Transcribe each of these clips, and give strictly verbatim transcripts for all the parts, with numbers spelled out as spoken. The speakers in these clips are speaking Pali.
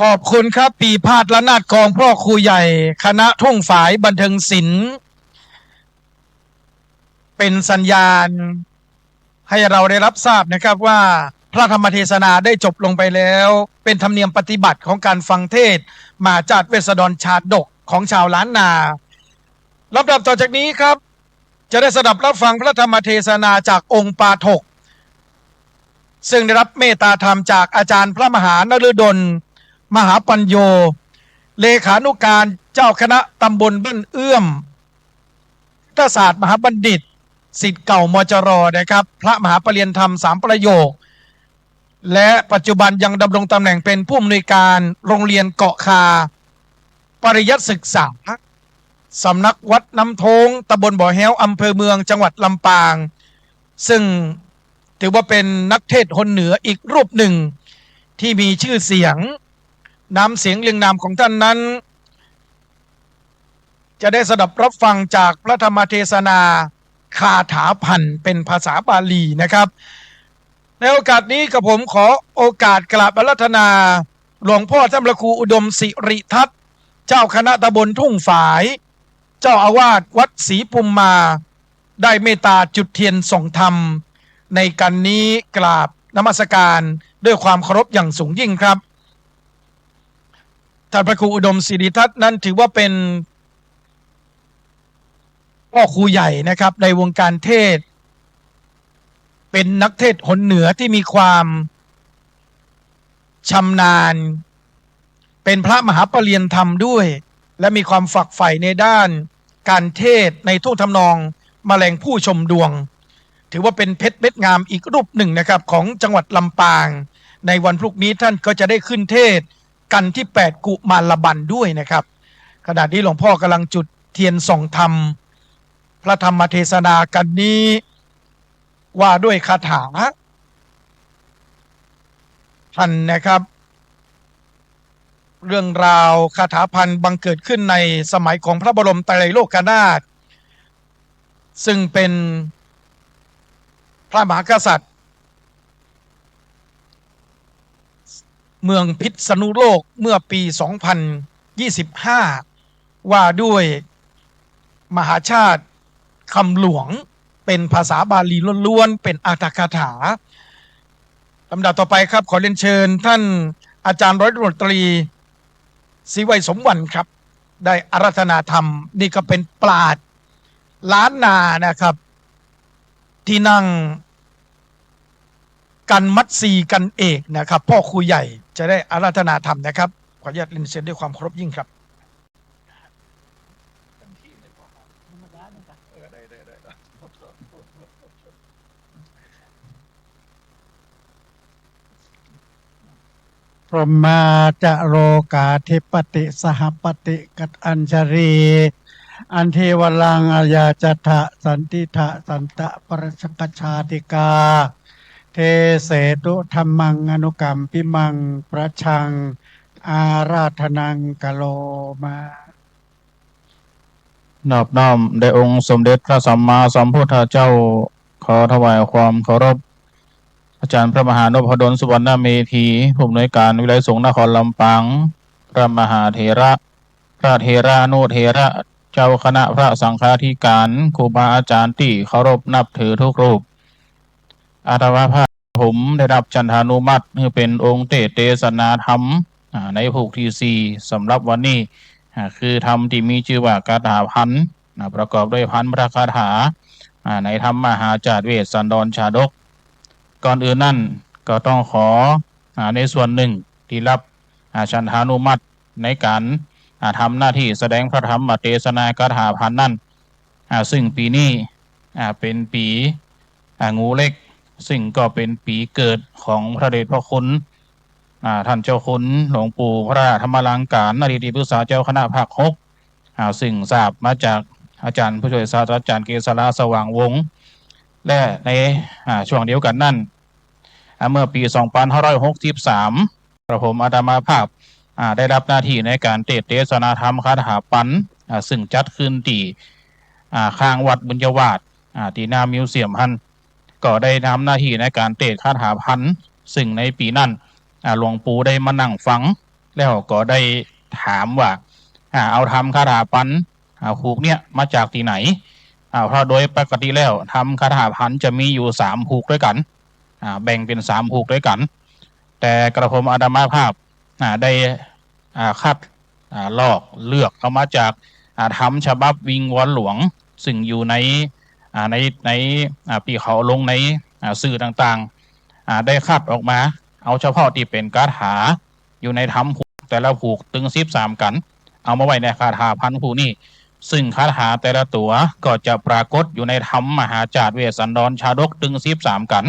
ขอบคุณครับ ปีพาดละนาดกอง พ่อครูใหญ่คณะทุ่งฝายบันเทิงศิลป์ เป็นสัญญาณให้เราได้รับทราบนะครับว่าพระธรรมเทศนาได้จบลงไปแล้ว เป็นธรรมเนียมปฏิบัติของการฟังเทศน์มหาชาติเวสสะดรชาดกของชาวล้านนา ลำดับต่อจากนี้ครับ จะได้สดับรับฟังพระธรรมเทศนาจากองค์ปาฐก ซึ่งได้รับเมตตาธรรมจากอาจารย์พระมหานฤดล มหาปัญโญ เลขานุการเจ้าคณะตำบลบ้านเอื้อม พุทธศาสตร์มหาบัณฑิต ศิษย์เก่ามจร นะครับ พระมหาประเรียนธรรมสามประโยค และปัจจุบันยังดำรงตำแหน่งเป็นผู้อำนวยการโรงเรียนเกาะคา ปริยัติศึกษา สำนักวัดน้ำโท้ง ตำบลบ่อแฮ้ว อำเภอเมือง จังหวัดลำปาง ซึ่งถือว่าเป็นนักเทศน์คนเหนืออีกรูปหนึ่งที่มีชื่อเสียง น้ำเสียงเรียงนามของท่านนั้น จะได้สดับรับฟังจากพระธรรมเทศนาคาถาพันเป็นภาษาบาลีนะครับ ในโอกาสนี้กระผมขอโอกาสกราบอาราธนาหลวงพ่อท่านพระครูอุดมสิริทัศน์ เจ้าคณะตำบลทุ่งฝาย เจ้าอาวาสวัดศรีภูมิมา ได้เมตตาจุดเทียนส่องธรรม ในกันนี้กราบนมัสการด้วยความเคารพอย่างสูงยิ่งครับ ท่านพระครูอุดมสิริทัศน์นั้นถือว่าเป็นพ่อครูใหญ่นะครับ ในวงการเทศน์ เป็นนักเทศน์คนเหนือที่มีความชำนาญ เป็นพระมหาประเรียนธรรมด้วย และมีความฝักใฝ่ในด้านการเทศน์ในท่วงทำนองแมลงผู้ชมดวง ถือว่าเป็นเพชรเม็ดงามอีกรูปหนึ่งนะครับ ของจังหวัดลำปาง ในวันพรุ่งนี้ท่านก็จะได้ขึ้นเทศน์กันที่แปดกุมารบัลด้วยนะครับ ขณะนี้หลวงพ่อกำลังจุดเทียนส่องธรรม พระธรรมเทศนากันนี้ ว่าด้วยคาถาพันนะครับ เรื่องราวคาถาพันบังเกิดขึ้นในสมัยของพระบรมไตรโลกนาถ ซึ่งเป็นพระมหากษัตริย์ เมืองพิษณุโลกเมื่อปี สองพันยี่สิบห้า ว่าด้วยมหาชาติคำหลวง เป็นภาษาบาลีล้วนๆ เป็นอรรถคาถา ลำดับต่อไปครับ ขอเรียนเชิญท่านอาจารย์ร้อยตำรวจตรี ศรีวัยสมวรรณครับ ได้อาราธนาธรรม นี่ก็เป็นปราชญ์ล้านนานะครับ ที่นั่งกันมัดซีกันเอกนะครับ พ่อครูใหญ่จะได้อาราธนาธรรมนะครับ ขออนุญาตเรียนเชิญด้วยความเคารพยิ่งครับ พรหมาจโรกาธิปติสหปติกัตอัญชลี อันเทวรังอายาจัตถะสันติทะสันตะปรชกชาติกา เทเสตุธรรมังอนุกัมปิมังประชังอาราธนังกโลมา นอบน้อมแด่องค์สมเด็จพระสัมมาสัมพุทธเจ้า ขอถวายความเคารพ อาจารย์พระมหานพดลสุวรรณเมธี ผู้อำนวยการวิทยาลัยสงฆ์นครลำปาง พระมหาเถระ พระเถรานุเถระ เจ้าคณะพระสังฆาธิการ ครูบาอาจารย์ที่เคารพนับถือทุกรูป อาตมาภาพผมได้รับฉันทานุมัติให้เป็นองค์เทศน์เทศนาธรรม อ่า ในผูกที่สี่ สำหรับวันนี้ อ่า คือธรรมที่มีชื่อว่าคาถาพัน อ่า ประกอบด้วยพันพระคาถา อ่า ในธรรมมหาชาติเวสสันดรชาดก ก่อนอื่นนั่นก็ต้องขอ อ่า ในส่วนหนึ่งที่รับ อ่า ฉันทานุมัติในการ อ่า ทำหน้าที่แสดงพระธรรมเทศนาคาถาพันนั้น อ่า ซึ่งปีนี้ อ่า เป็นปี อ่า งูเล็ก ซึ่งก็เป็นปีเกิดของพระเดชพระคุณ อ่า ท่านเจ้าคุณหลวงปู่พระธรรมลังการ อดีตที่ปรึกษาเจ้าคณะภาคหก อ่า ซึ่งทราบมาจากอาจารย์ผู้ช่วยศาสตราจารย์เกษรา สว่างวงศ์ และใน อ่า ช่วงเดียวกันนั้น อ่า เมื่อปี สองพันห้าร้อยหกสิบสาม กระผมอาตมาภาพ อ่า ได้รับหน้าที่ในการเทศน์เทศนาธรรมคาถาพัน อ่า ซึ่งจัดขึ้นที่ อ่า ข้างวัดบุญญวาส อ่า ที่หน้ามิวเซียมหั้น ก็ได้ทำหน้าที่ในการเทศน์คาถาพัน ซึ่งในปีนั้น อ่า หลวงปู่ได้มานั่งฟัง แล้วก็ได้ถามว่า อ่า เอาธรรมคาถาพันธ์ อ่า ผูกเนี่ยมาจากที่ไหน อ่า เพราะโดยปกติแล้วธรรมคาถาพันธ์จะมีอยู่สามผูกด้วยกัน อ่า แบ่งเป็นสามผูกด้วยกัน แต่กระผมอาตมาภาพ อ่า ได้ อ่า คัด อ่า ลอกเลือกเอามาจาก อ่า ธรรมฉบับวิงวอนหลวง ซึ่งอยู่ใน อ่า ใน ใน อ่า ที่เขาลงใน อ่า สื่อต่างๆ อ่า ได้คัดออกมา เอาเฉพาะที่เป็นคาถาอยู่ในธรรมผูกแต่ละผูกตึงสิบสามกัน เอามาไว้ในคาถาพันธ์ผูกนี้ ซึ่งคาถาแต่ละตัวก็จะปรากฏอยู่ในธรรมมหาจาตุเวสสันดรชาดกตึงสิบสามกัน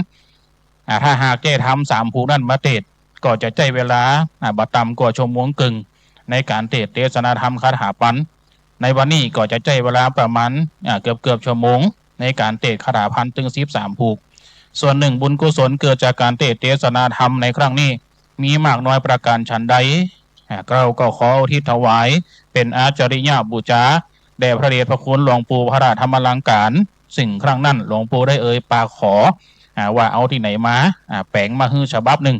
อ่า ถ้าหากจะทำสามผูกนั้นมาเทศน์ ก็จะใช้เวลา อ่า บ่ต่ำกว่าชั่วโมงครึ่ง ในการเทศน์เทศนาธรรมคาถาพันธ์ ในวันนี้ก็จะใช้เวลาประมาณ อ่า เกือบเกือบชั่วโมง ในการเทศน์คาถาพันธ์ตึงสิบสามผูก ส่วนหนึ่งบุญกุศลเกิดจากการเทศน์เทศนาธรรมในครั้งนี้ มีมากน้อยประการฉันใด อ่า เราก็ขออุทิศถวายเป็นอาจาริยบูชาแด่พระเดชพระคุณหลวงปู่พระธรรมลังการ ซึ่งครั้งนั้นหลวงปู่ได้เอ่ยปากขอ อ่า ว่าเอาที่ไหนมา อ่า แป๋งมาหื้อฉบับหนึ่ง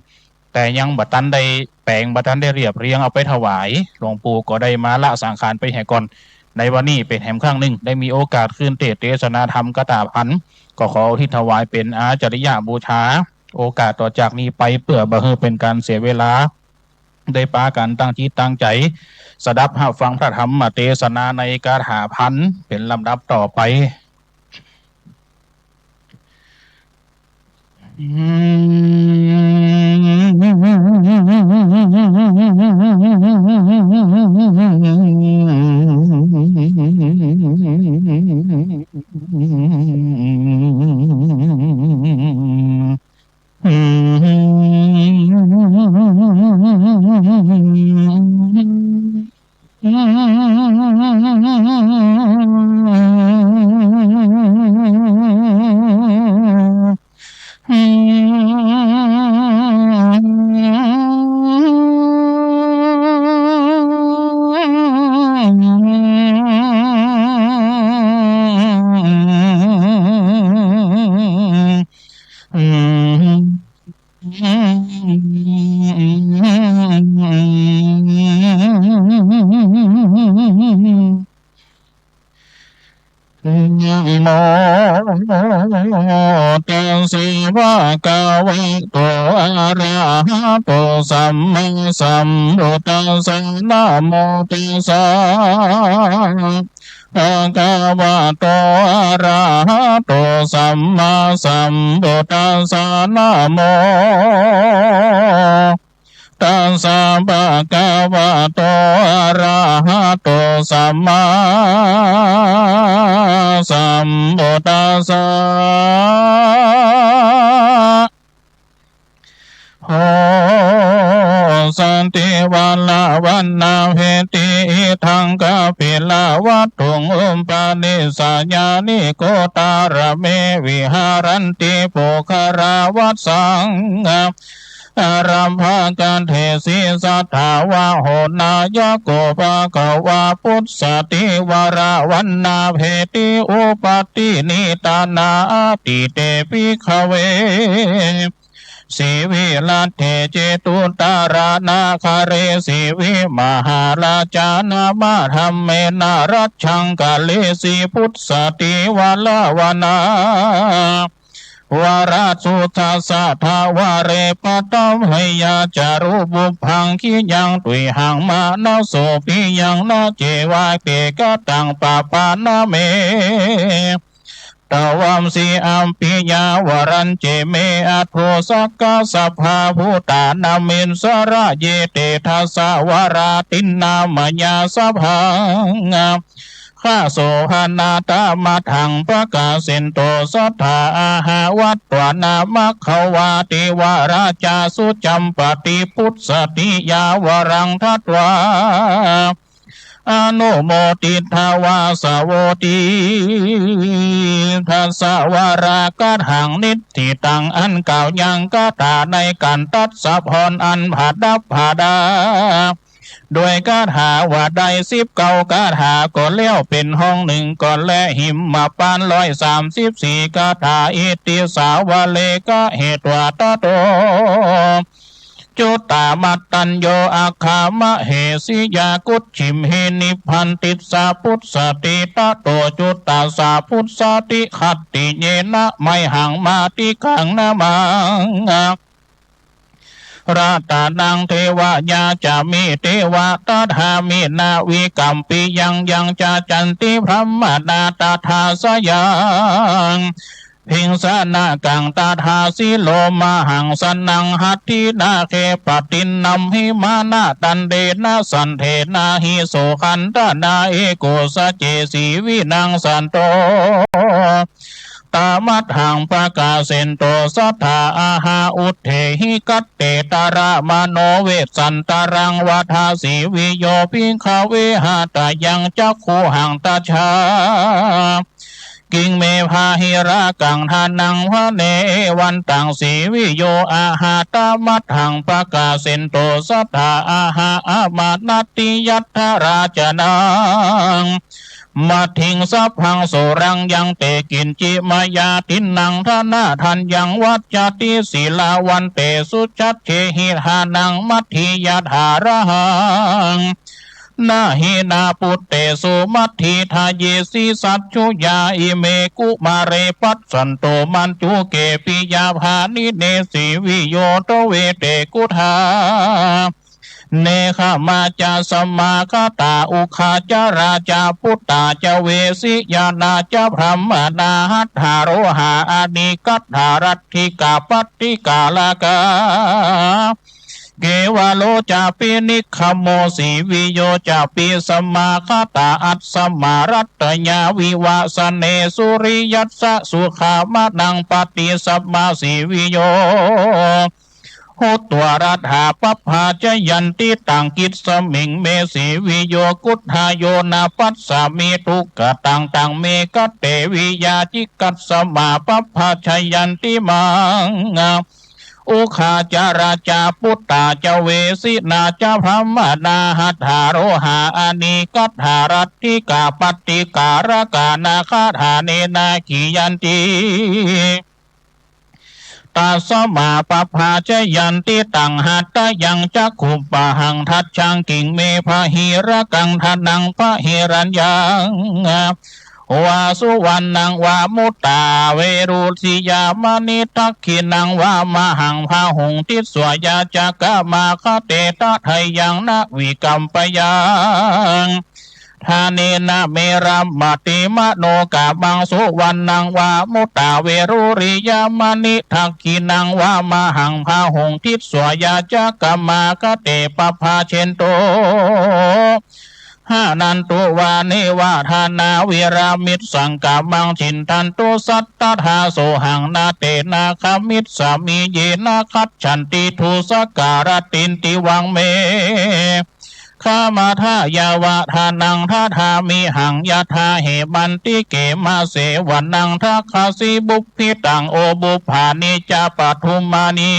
แต่ยังบ่ทันได้แป๋ง บ่ทันได้เรียบเรียงเอาไปถวาย หลวงปู่ก็ได้มาละสังขารไปแห่ก่อน ในวันนี้เป็นแหมครั้งหนึ่ง ได้มีโอกาสขึ้นเทศน์เทศนาธรรมคาถาพันธ์ ก็ขออุทิศถวายเป็นอาจาริยบูชา โอกาสต่อจากนี้ไปเพื่อบ่หื้อเป็นการเสียเวลา ได้ปากันตั้งจิตตั้งใจ สดับรับฟังพระธรรมเทศนาในคาถาพันธ์เป็นลำดับต่อไป Namo tassa bhagavato arahato sammāsambuddhassa. Namo tassa bhagavato arahato sammāsambuddhassa. Namo tassa bhagavato arahato sammāsambuddhassa. Ho santi vara vaṇṇa bheti idaṃ kapilavatthum upanissayāni gotarame viharanti puggalā. Vassaṃ ārambhakadesehi satthā vaho nāyako bhagavā vussati vara vaṇṇa bheti upādi nidānā. Atīte bhikkhave sīviraṭṭhe cetudāraṇagare sīvimahārājānamādhammena rājjaṅgale sī vussati vara vaṇṇā. Varasūdhassa thāvare paṭhaviyā ca rūpubbaṅgiyā tuyhaṃ manāso piyaṃ na ceva te kataṃ pāpā na me tvamsi appiya varañce me atho sakkā sabbā bhūtā nāmissarā. Ye te dasavalā tiṇṇā mayā sabbā ghasopanādā maggāhaṃ pakāsinto satthā āhavattvāna maggavā te vārā ca sucampati. Vussati yāvaraṃ datvā anumoditvā sāvoti. Dasavalā gāthaṃ niṭṭhitaṃ อันกล่าวยังคาถาในการตัดสะพอนอันประดับประดา ด้วยคาถาว่าได้สิบเก้าคาถาก่อนแล้วเป็นห้องหนึ่งก่อน และหิมพานต์ร้อยสามสิบสี่คาถา อิติสาวะเรกะเหตวาทัตโต Cuttāmattañño aggamahesiyā kuccimhi nibbindissa pussati. Tato cuttassa pussati khattiyena mayhaṃ mātikaṃ namaṃ ratanaṃ devayācāmi. Devā tadāmi na vikampiyaṃ yaṃ cāyanti brāhmaṇā tadāsayaṃ bhiṃsanakaṃ tadāsi lomahaṃsanaṃ hatthinā kheppatinnaṃ bhīmānaṃ dantena saṇṭhena hi sokandhanā. Eko sace sīvinaṃ santo tamatthaṃ pakasento sattha aha uddehi katte talamano vessantaraṃ vada sīviyo bhikkhave hatayaṃ cakkhuhaṃ dajjā kiṃ me bāhirakaṅ dhanaṃ bhaṇe evantaṃ sīviyo aha tamatthaṃ pakasento sattha aha amanatthi yattha rājānaṃ maddhiṃ sabbaṃ soraṃ yaṃ te kiñci mayā dinnaṃ dhanadhaññaṃ vajjati sīlavantesu jajjhehi dānaṃ maddhi yathārahaṃ. Na hi na puttesu maddhi dāyesi saccuyā ime kumāre passanto maññuke piyapāṇine sīviyo dve te kuṭā nekkhamā ca samāgatā uggā ca rājaputtā ca vesiyaṇā ca brāhmaṇā hattharo ha anīghā dāraddhikā paṭikārakā. Kevalo cāpi nikkhammo sīviyo cāpi samāgatā asmā rattayā vivasane suriyassa sukhamanaṃ paṭisavā sīviyo hutva raddhā pabbājayanti taṃ kismiṃ me sīviyo kuṭṭhāyo na passāmi dukkhataṃ taṃ me katte viyājikasmā pabbājayanti maṃ. Uggā ca rājaputtā ca vesiyaṇā ca brāhmaṇā hattharo ha anīghā dāraddhikā paṭikārakā nāgadānena khiyanti tasmā pabbājayanti taṃ hatayaṃ cakkhuṃ pahāṇaṃ dajjaṃ kiṃ me bāhirakaṅ dhanaṃ bahiraññaṃ vā suvaṇṇaṃ vā muttā averū siyamāni dakkhiṇaṃ vā mahāṃ bāhuṃ disvā yācakā maggate tadayaṃ na vikampiyaṃ dānena me ramati manokammaṃ suvaṇṇaṃ vā muttā averū siyamāni dakkhiṇaṃ vā mahāṃ bāhuṃ disvā yācakā maggate pabbājentu harantu vā neva dānaṃ virāmissaṃ kammaṃ chindantu satthā sohaṃ na tena gamissāmi yena gacchanti dusakā rattindivaṃ me khamatha yāva dānaṃ dadāmihaṃ yathā hemantike māse vanaṃ dakkhasībubbitaṃ upubbhāni ca paddumāni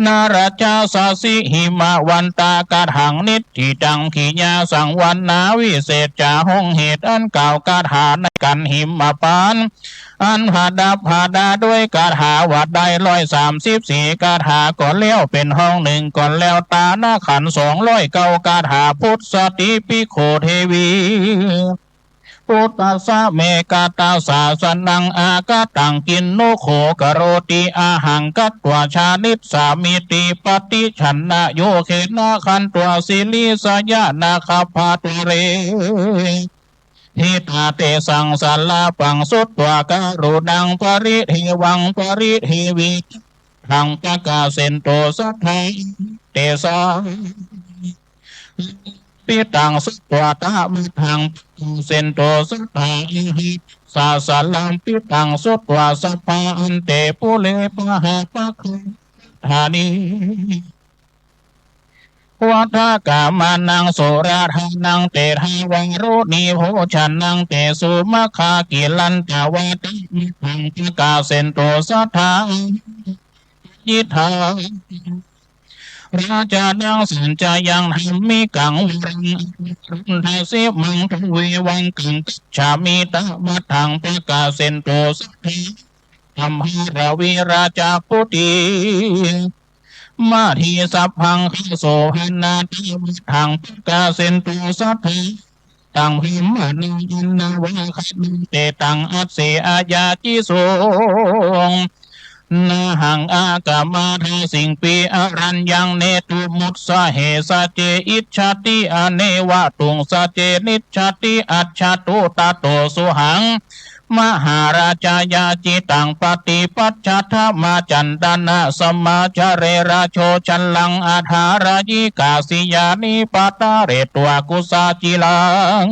nārajā sasi himavantā kataṃ niṭṭhitaṃ khiyā saṃvaṇṇā viseca hoṃ เหตุ อันกล่าวคาถาในการหิมพานต์ อันประดับประดาด้วยคาถาว่าได้ร้อยสามสิบสี่คาถาก็แล้วเป็นห้องหนึ่งก็แล้วตานะขันสองร้อยเก้าคาถา Pussati bhikkhu devi buddhassa me katasāsanaṃ āgataṃ kiṃ no kho karoti ahaṃ katvā jānissāmīti paṭicchannayogena gahetvā sīriṃ sayanāgabhadre ṭhitā tesaṃ sārapaṃ sutvā karuṇaṃ paridevaṃ paridevitaṃ pakāsento sattha tesaṃ pitaṃ sutvā tamatthaṃ pakāsento sattha sāraṃ pitaṃ sutvā sabbā ante pure pahāpakkhāni vaddhākamānaṃ suradānaṃ te thāvarūni bhojanaṃ te sumakhā kilantavā tamatthaṃ pakāsento sattha yiṭṭhā rājānaṃ saccayaṃ dhammikaṃ varaṃ anuruddhasimaṃ dvīvaṅkaṃ gacchāmi tamatthaṃ pakāsento sattha gambhīravīrājabbūti Madī sabbaṃ kha sopanā tāvadaṃ pakāsentu sadā. Taṃ brāhmaṇaṃ annavagāhāti taṃ aseyyācitsuṃ. Nāhaṃ āgamadāsīmpi araññaṃ netumutsahesi ce icchati anevatuṃ sace niccati. Ajjhattu tato sohaṃ mahārājā yācitaṃ paṭipajjhatha mācandanasamācare rajo callaṃ athārayikasiyāni pataretvā kusācilaṃ.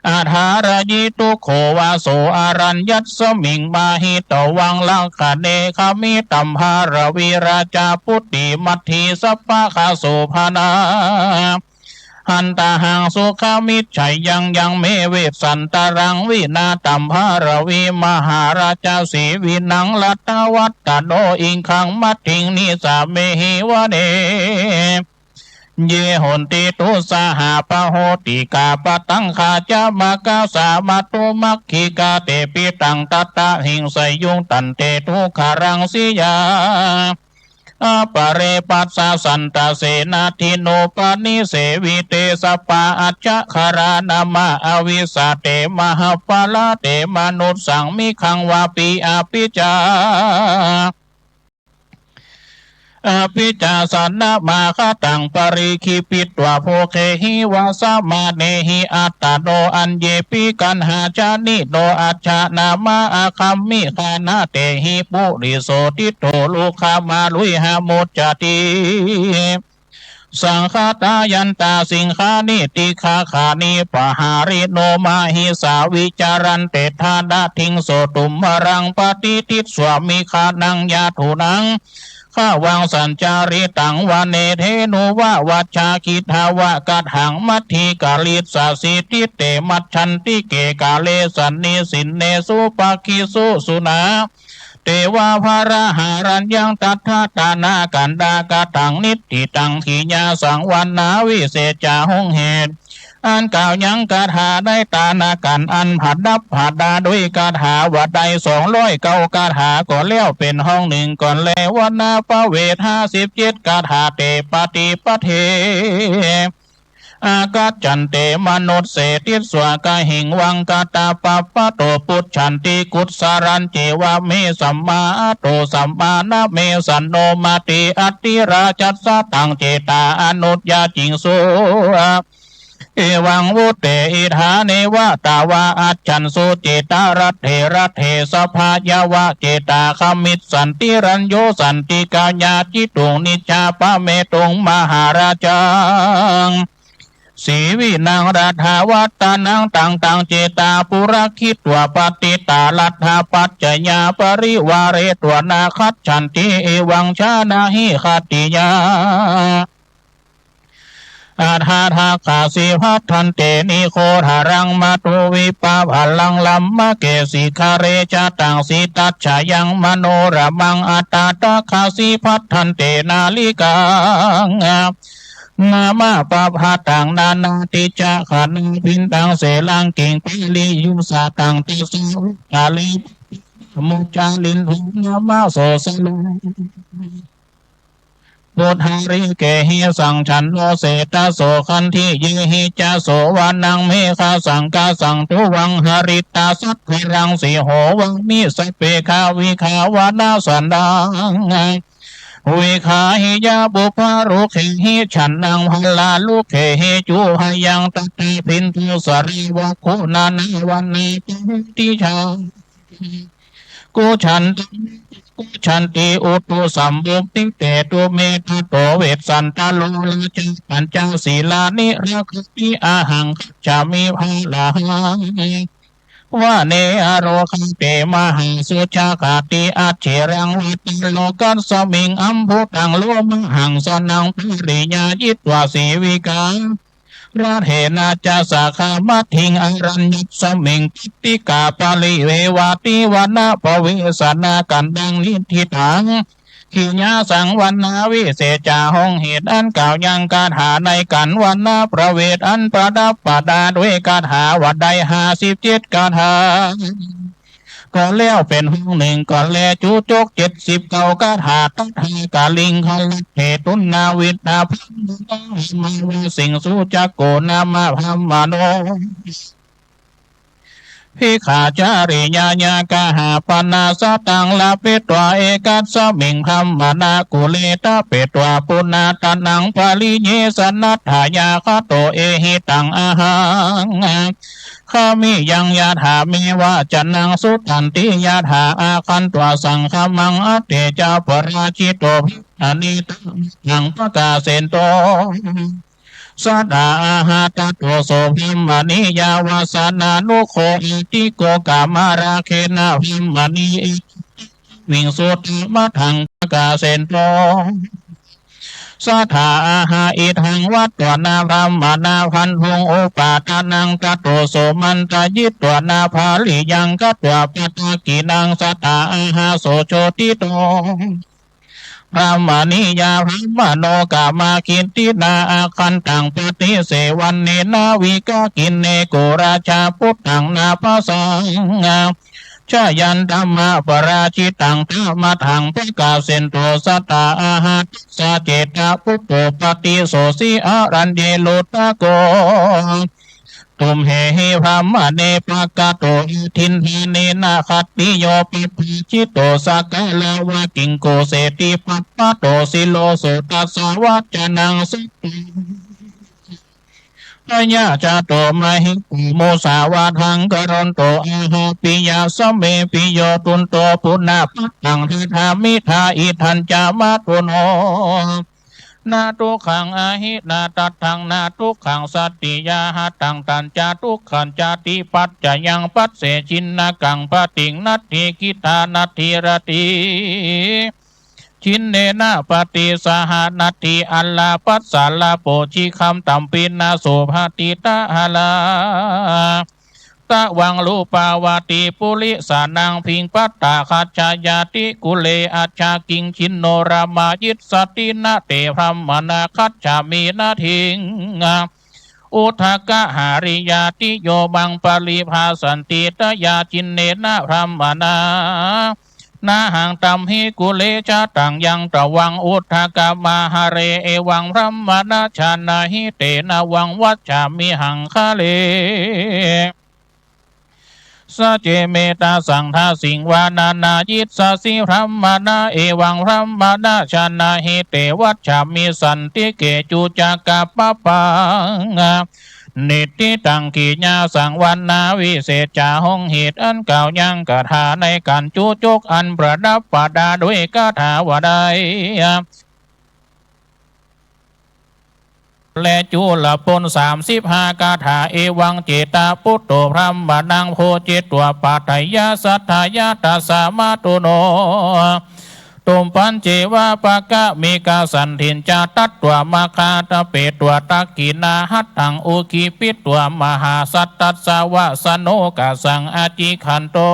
Athārayituggo vāso araññasmiṃ mahītavaṃ rakkhaṇe kamitaṃ bālavī rājaputī maddhī sabbakā sopanā. Hantahaṃ sukhamicceyyaṃ yaṃ me vessantaraṃ vinātaṃ bālavī mahārājā sīvinaṃ laddhavattano iṅgaṃ maddhiṃ nisāmehi vane. Ye honti dussāhā bahutikā padaṅkā ca makasā mathumakkikā tepi taṃ tata hiṃseyyuṃ tantedukkharaṃ siyā. Appare passasantase nāthinūpanisevī te sabbā ajjhaghārā nāma avissā te mahapphalā. Te manussaṃ migaṃ vāpi appicā appicāsanamāgataṃ parikkhippitvā bhūkehi vasamānehi attano aññepi gaṇhā jānito ajjhā nāma agamhi gaṇhā tehi puriso ṭhito rukkhamārūhā muccati. Saṅkhattā yantā siṅghānīti gaghānīpahārino mahesā vicaranti ṭhānatthiṃsu tumharaṃ paṭidissā migaṇhaṃ yā dhūraṃ gavaṃ sañcarittaṃ vane dhenuvā vajjagirāva kadhaṃ matthikarissāsīti. Te majjhantike kāle sannisinne suppakisu sunā devā baraharaññaṃ daddallamānā kaṇṭakadhaṃ niṭṭhitaṃ khiyāsaṃ vaṇṇavisejā hoṃheti. อันกล่าวยังคาถาในตานากันอันประดับประดาด้วยคาถาว่าได้สองร้อยเก้าคาถาก็แล้วเป็นห้องหนึ่งก่อน และวัณณประเวทห้าสิบเจ็ดคาถา te paṭipatte āgacchanti manusse disvā gahiṃ vaṃ katvā pavato pujjanti kusalañceva me sammā atto sammā name sanno mati atthirājassa taṃ cittaṃ anuyyāciṃsu. Evaṃ vutte idha neva tāvā ajjhaṃsu cittaraṭṭhe raṭṭhe sabbā yāvā cittā gamissanti rañño santikāyā cetuṃ niccaṃ bhāmetuṃ mahārājaṃ. Sīvinaṃ laddhavattanaṃ taṃ taṃ cittā purakkhitvā patiṭṭhā laddhapaccayā parivārettvā nāgacchanti evaṃ jānāhi khattiya. Athādakkhaṃ sīhattante nighoraṃ mātuvipavaraṃ lamāke sikkhare ca taṃ sītacchayaṃ manoraṃ athādakkhaṃ sīhattante nāḷikaṃ nāma pabhattaṃ nanāti ca khaṇapindaṃ selaṃ kiṃ pariyuṃsataṃ. Tasā uttare muccalinto nāma so saraṃ buddharīkehi saṅchanno setaso khantiyehi ca. Sovānaṃ meghasaṅkassaṃ duvaṃ haritasāgaraṃ sīho vāmi sappekā vigā vanasānaṃ vigāhiyā puggalarukkhehi jhānaṃ balārukkhehi cubbayaṃ tathābhindu saravakkho nānāvanapavidicchā. Kuccanti, kuccanti uttusambhupi te tu me tato vessantaro rājā pañca sīlāni rakkhati ahaṃ gacchāmi bārahā. Vane arogā te mahāsūjagā ti acciraṃ vata lokasmiṃ ambutaṃ lomahaṃsānaṃ pariyāyitva sīvikā raṭṭhena ca saha maddhiṃ araññasmiṃ paṭṭhikā parivevāti vanappavesanakantaṃ niṭṭhitaṃ. Khiyāsaṃ vaṇṇavisejā hoṃheti. อันกล่าวยังคาถาในการวัณณประเวทอันประดับประดาด้วยคาถาว่าได้ห้าสิบเจ็ดคาถา ก็แล้วเป็นห้องหนึ่งก็แล จุจกเจ็ดสิบเก้าคาถา ตัทธากลิงครัตเถ ตุณณวิตาภัมมโน มาวาสิงสุจักโก นามะภัมมโน Bhikkha cariyañāgahappanna sataṃ labitvā ekasmiṃ brāhmaṇakule tapetvā punattanaṃ pariyesanattayāgato ehi taṃ ahaṃ khami yaṃ yathā me vācanaṃ suṇanti yathā āgantā saṅghamā. Atthi ca parājito brāhmaṇena tamatthaṃ pakāsento sadā aha: Tato so brāhmaṇi yāva sanānugo aṭṭhiko kāmarāgena brāhmaṇi etaṃ viṃsu tamatthaṃ pakāsento sadā aha: Idaṃ vatvāna brāhmaṇā bandhuṃ upādānaṃ. Tato so mandayitvāna baliyaṃ katvā padakkhiṇaṃ sadā aha: So jotito brāhmaṇi yā brāhmaṇo kāmāgidhinā agantaṃ paṭisevannena vigacchinne ko rājā puttaṃ nābhasā jayantaṃ aparājitaṃ tamatthaṃ pakāsento sadā aha: Tassa cetabutto paṭisosi araññe loddhako tumhehi brāhmaṇe pakato adiṭṭhānena khattiyo pabbājito sakkāravaggiṃ koseti pappato siloso. Tassa vācanaṃ sutvā bhayāsato mahikko musāvādaṃ karonto aha: Piyassa me piyo tunto punabbataṃ dadāmi dāyidhañca mātuno. Na dukkhaṃ ahina tatthaṃ na dukkhaṃ sattiyā hataṃ, tañca dukkhañca ṭhipatyayaṃ passechinakaṃ paṭiṃ natthi khiḍḍā natthi ratthi. Chinnena paṭisaha natthi allāpassa lābho, jhikhamtampi na sobhati. Tahārā tvaṃ rūpavati purisanaṃ bhipatā gacchayāti kule ajjhakiṃ, jinnorāmayissati na te brāhmaṇā gacchāmi natthi udakahariyāti. Yo maṃ paribhāsati tayā chinnena brāhmaṇā, nāhaṃ tamhi kule jātaṃ yaṃ tvaṃ udakamāhare. Evaṃ brāhmaṇā jānāhi te navaṃ vacchāmihaṃ kale. Sace me tasaṃ dasiṃ vāṇānāyissasi brāhmaṇā. Evaṃ brāhmaṇā jānāhi te vacchāmi santike cucakappabhāṃ niṭṭhitaṃ. Khīṇā saṃvaṇṇā visejjā hohi. อันกล่าวยังคาถาในการจุจกอันประดับประดาด้วยคาถาว่าได้ และจุลพลสามสิบห้าคาถา Evaṃ cetabutto brāhmaṇaṃ bhājitva pattaya saddhāya tassa mātuno. Tumhañceva pakkamikasandhiñca tatvā maggā tapetvā dakkhiṇahatthaṃ ukkhipitvā mahāsattassa vasanokassaṃ acchikanto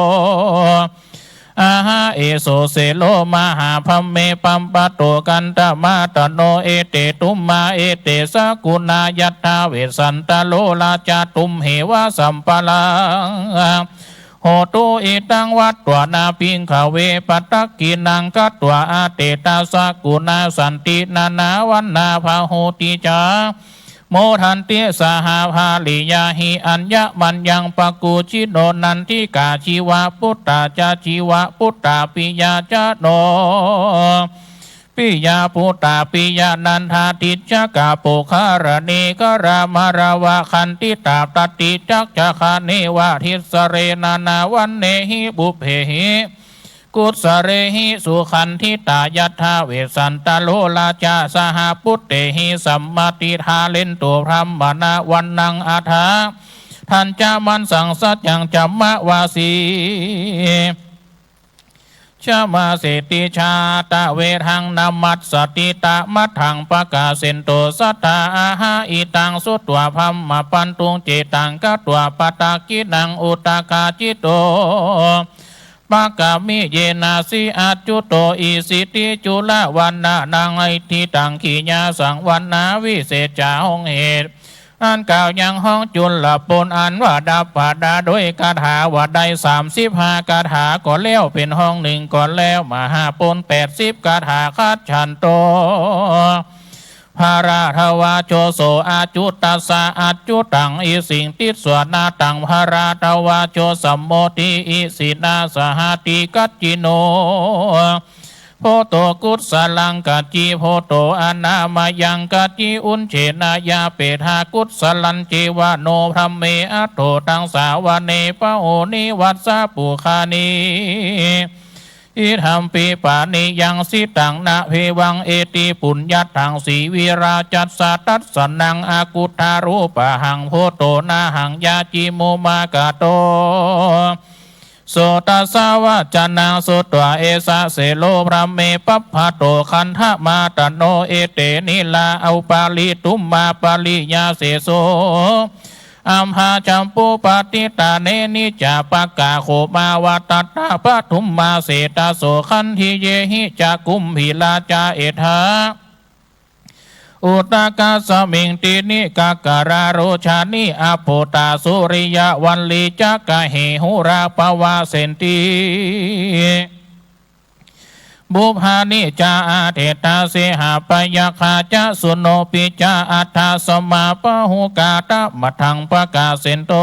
aha eso selo mahābrahme pappato kaṇṭamātano. Ete tumhā ete sakuṇā yathā vessantaro rājā tumheva samphaṇā hotu. Idaṃ vatvāna bhikkhave padakkhiṇaṃ katvā ateṭṭhā sakuṇā santi nānāvaṇṇā bahūti ca modanti saha bāriyāhi aññamaññaṃ pakkucchino. Nandikā jīva puttā ca jīva puttā piyā ca no piyā puttā piyanandā tissakā puggalā nigārā māravā khantītā tadisajjhagā neva disare nānāvaṇṇehi pubbehi kusalehi sugandhitā. Yathā vessantaro rājā saha puttehi sammiñjitarantu brāhmaṇā vanaṃ athārañca majjhaṃ saccaṃ camavāsi camāseti ca. Ātavedhaṃ namassati tamatthaṃ pakāsento sadā aha. Idaṃ sutvā brahmapāduṃ cittaṃ katvā padakkhiṇaṃ udakācito pakkāmi yenāsi accuto. Isipicca cūḷavanaṃ iddhiṃ dakkhiṇā saṃvaṇṇā visejjā hohi อันกล่าวยังห้องจุลปนอันว่าดับประดาด้วยคาถาว่าได้สามสิบห้าคาถาก็แล้วเป็นห้องหนึ่งก่อนแล้ว มหาปนแปดสิบคาถา คัจฉันโต พระราชวาโจ โส อจุตตัสสะ อจุตัง อิสิง ติสวนาตัง พระราชวาโจ สัมโมทิ อิสินา สหัตถิ กัจจิโน โพโต กุสลัง กัจจิโพโต อนามยัง กัจจิอุญเชนายาเปทา กุสลัญเจวะ โน พรหมเม อัฏโฐ ทัง สาวเน ปะโห นิวัสสะ ปุคคานิ อิทัมปิ ปะนิยัง สิตัง นะเภวัง เอติ ปุญญัตถัง สีวิราจัสสะ ทัสสะนัง อกุฏฐารูปะหัง โพโต นะหัง ยาจิมุมมะกะโต โส ตัสสะ วัจจานัง สุตวา เอสะ เสโร พรหมเม ปัพพะโต คันธะมาตะโน เอเต นิลา อุปาลี ตุมมา ปะริญญาเสโส อัมหาจัมปูปะติตาเน นิจจาปะกาโขมา วะตัตตะปะทุมมา เสตะโส ขันธิเยหิ จะกุมพีราจา เอถา อุตะกัสสะมิง ตินิกะกะรา โรชานิ อัปโปตา สุริยะวัลลี จะกะเหหุรา ปะวะเสนติ บุพพานิจจา อาเทตา เสหะปะยัคคา จะสุโนปิจจา อัฏฐาสมา ปะหุกาตะมะทัง ปะกาเสนโต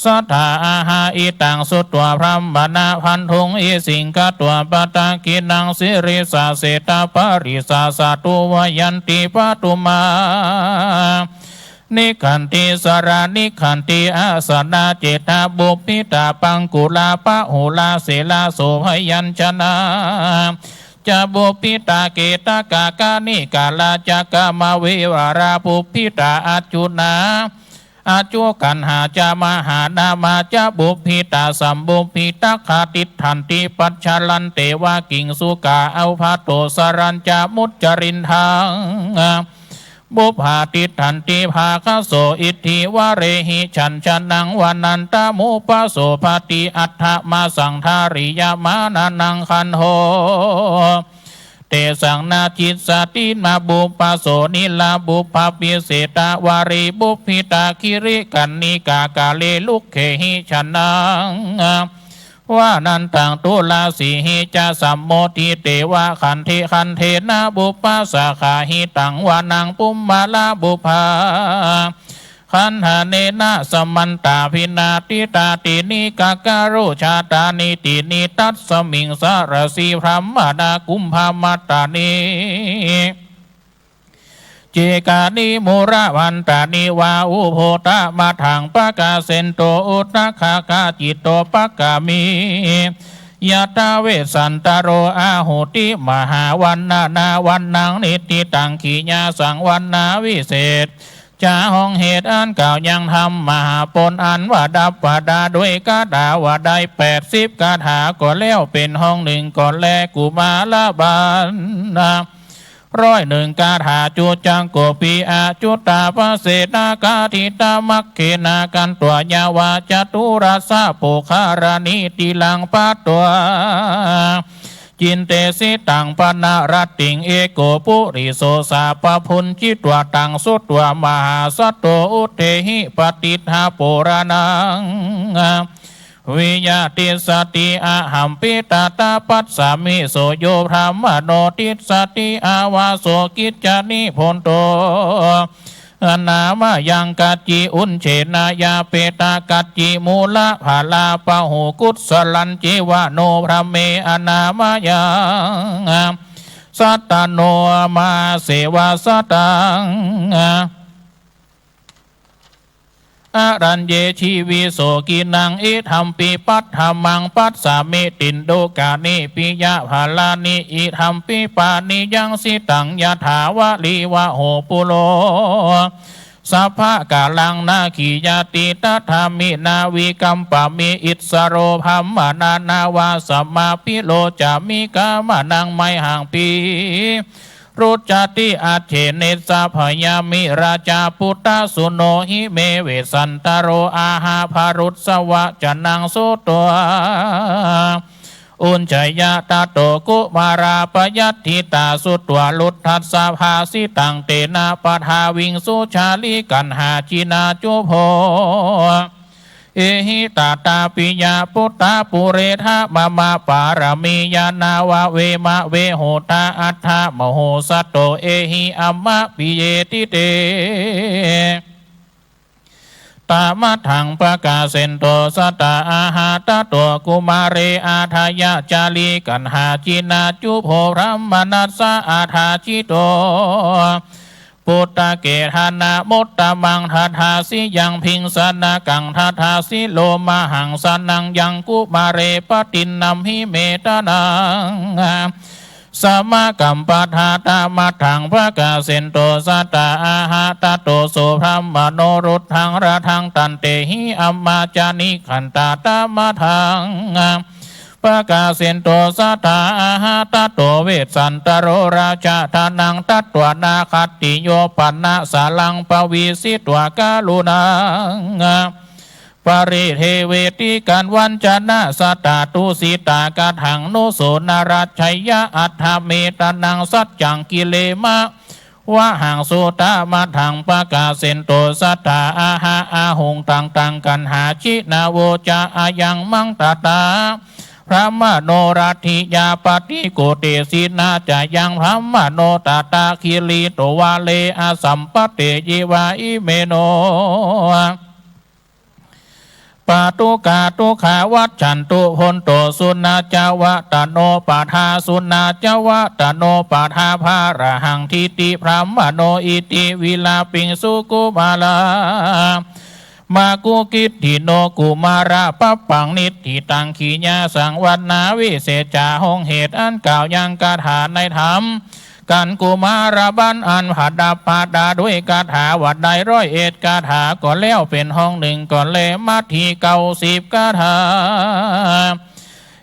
สัตถา อาหา อิตัง สุตวา พรหมมานะ พันธุง อิสิง กัตวา ปะตะกินัง สิริสา เสตะปะริสา สาธุวายันติ ปะทุมมา นิกขันติ สารานิกขันติ อาสนะ เจตะ บุพพิตา ปังกุลา ปะหุลา เสลา โส พยัญชนะ จะ บุพพิตา เกตะกะ กะนิกะลา จะกะมะ วิวารา บุพพิตา อัจจุนา อัจจุกัณหา จะ มหานามา จะ บุพพิตา สัมบุพพิตะ คา ติฏฐันติ ปัจฉรันเตวะ กิงสุกา อัพพะโต สรัญจะ มุจจรินทัง บุพพา ติฏฐันติ ภาคะโส อิทธิวะเรหิ ชัญชนะ วะนันตะ มุปะโสภะติ อัฏฐะมะสัง ทาริยะมานะนัง คันโท เตสัง นะ จิสสะติ นะ บุปะโส นิระ บุพพะปิเสตะ วะรี บุพพิตา คิริกัณฑิกา กาเล ลุกเขหิ ชนะ วะนันตัง ตุลาสีหิ จะ สัมโมทิเตวะ ขันธิ คันเทนะ บุพพะสาขาหิตัง วะนัง ปุมมะละ บุพพา คัณฐาเนนะ สมันตา ภินาติตา ตินิกะกะ โรชาตานิ ตินิตัสสะมิง สะระสี พรหมมานะ กุมภามัตตานิ เจกานิ มูระวันตานิ วา อุโภตะมะทัง ปะกาเสนโต อุทธักขะ กาจิตโต ปะกามิ ยัตถา เวสสันตะโร อาหุติ มหาวันนะนา วันนัง นิทธิตัง ขียาสัง วันนาวิเศษ จะห้องเหตุอันกล่าวยังธรรมมหาปนอันว่าดับประดาด้วยคาถาว่าได้แปดสิบคาถาก็แล้วเป็นห้องหนึ่งก่อนแล กุมารบัณฑะ ร้อยหนึ่งคาถา จุจังโกปิ อจุตตา ปะเสนากา ทิตา มัคเขนะ กันตัวยาวา จตุรัสสะ ปุคคารานิ ติลัง ปัตตวา จินเตสิตัง ปะนะรัตติง เอโกปุริโส สาปะพุญญิตวา ตังสุตวา มหาสัตโต อุทเทหิ ปะติฏฐะ ปูราณัง วิยะติสสะติ อะหัมปิ ตะตะปัสสามิ โส โย พรหมโณ ติสสะติ อาวาโส กิจจานิพุนโต อนามะยัง กัจจิอุญเชนะ ยาเปตะ กัจจิมูละ ภะลาปะหู กุสลัญเจวะ โน พรหมเม อนามะยัง สัตตะโน มาเสวะ สัตตัง อะรัญเย ชีวิโส กินัง อิทัมปิ ปัทธะมัง ปัสสามิ ตินโดกานิ ปิยะภะลานิ อิทัมปิ ปะนิยัง สิตัง ยะถา วะลีวะโห ปุโร สะภะกะลัง นาขียะติ ตะถามิ นาวิกัมปะมิ อิสสะโร พรหมมานะ นาวาสะมา ภิโรจามิ กามะนัง ไมหัง ปี รุจจติ อัจเฉเนสสะ ผะยามิ ราชาปุตตะ สุโนหิเม เวสสันตะโร อาหา ภะรุสสะ วะจะนัง สุตวา Ujjhāya tato kumārā payatthitā sutvā ruddhassa bhāsitaṃ tena pādaviṃsu jālikaṇhā jinājubho. Ehi tattā piyā puttā pūretvā mama pāramī yānvā veva vehuttā attamahossato ehi amhāpiyeti te. Tamadaṃ pakāsentu satthā āha tato kumāre ādāya jālikaṇhā jinājubho brāhmaṇassa adajito. Puttake dānamuttamaṃ dadāsi yaṃ bhiṃsanakaṃ dadāsi lomahaṃsanaṃ yaṃ kumāre patinnamhi me dānaṃ samākappatā. Tamadaṃ pakāsentu satthā āha tato so brāhmaṇo ruddhaṃ radhaṃ tantehi ammā ca nikkhantā. Tamadaṃ pakāsentu satthā āha tato vessantaro rājadhanaṃ datvāna khattiyo paṇṇasālaṃ pavisitvā karuṇaṃ parideveti. Katvāna satthā tusitagāthaṃ nuso na rājeyya attamanā saccaṃ kilema vahaṃsu. Tamadaṃ pakāsentu satthā āha ahuṃ taṃ taṃ kaṇhā jinavoca ayaṃ maṃ tattā brāhmaṇo raṭṭhiyā paṭikuṭṭesinā ca yaṃ brāhmaṇo tattā giritvare asampate yeva ime no pātugā dukkhā vajjantu bhonto suṇā ca vata no padā suṇā ca vata no padā bārahang diti brāhmaṇo iti vilaping sukumārā. Makukittino kumārā pappaṃ niṭṭhitaṃ khiyā saṃvattā visecā. ห้องเหตุอันกล่าวยังคาถาในธรรม กันกุมารบัณฑิตอันประดับประดาด้วยคาถาวัดได้ร้อยเอ็ดคาถาก็แล้วเป็นห้องหนึ่งก็แล มัทธิเก้าสิบคาถา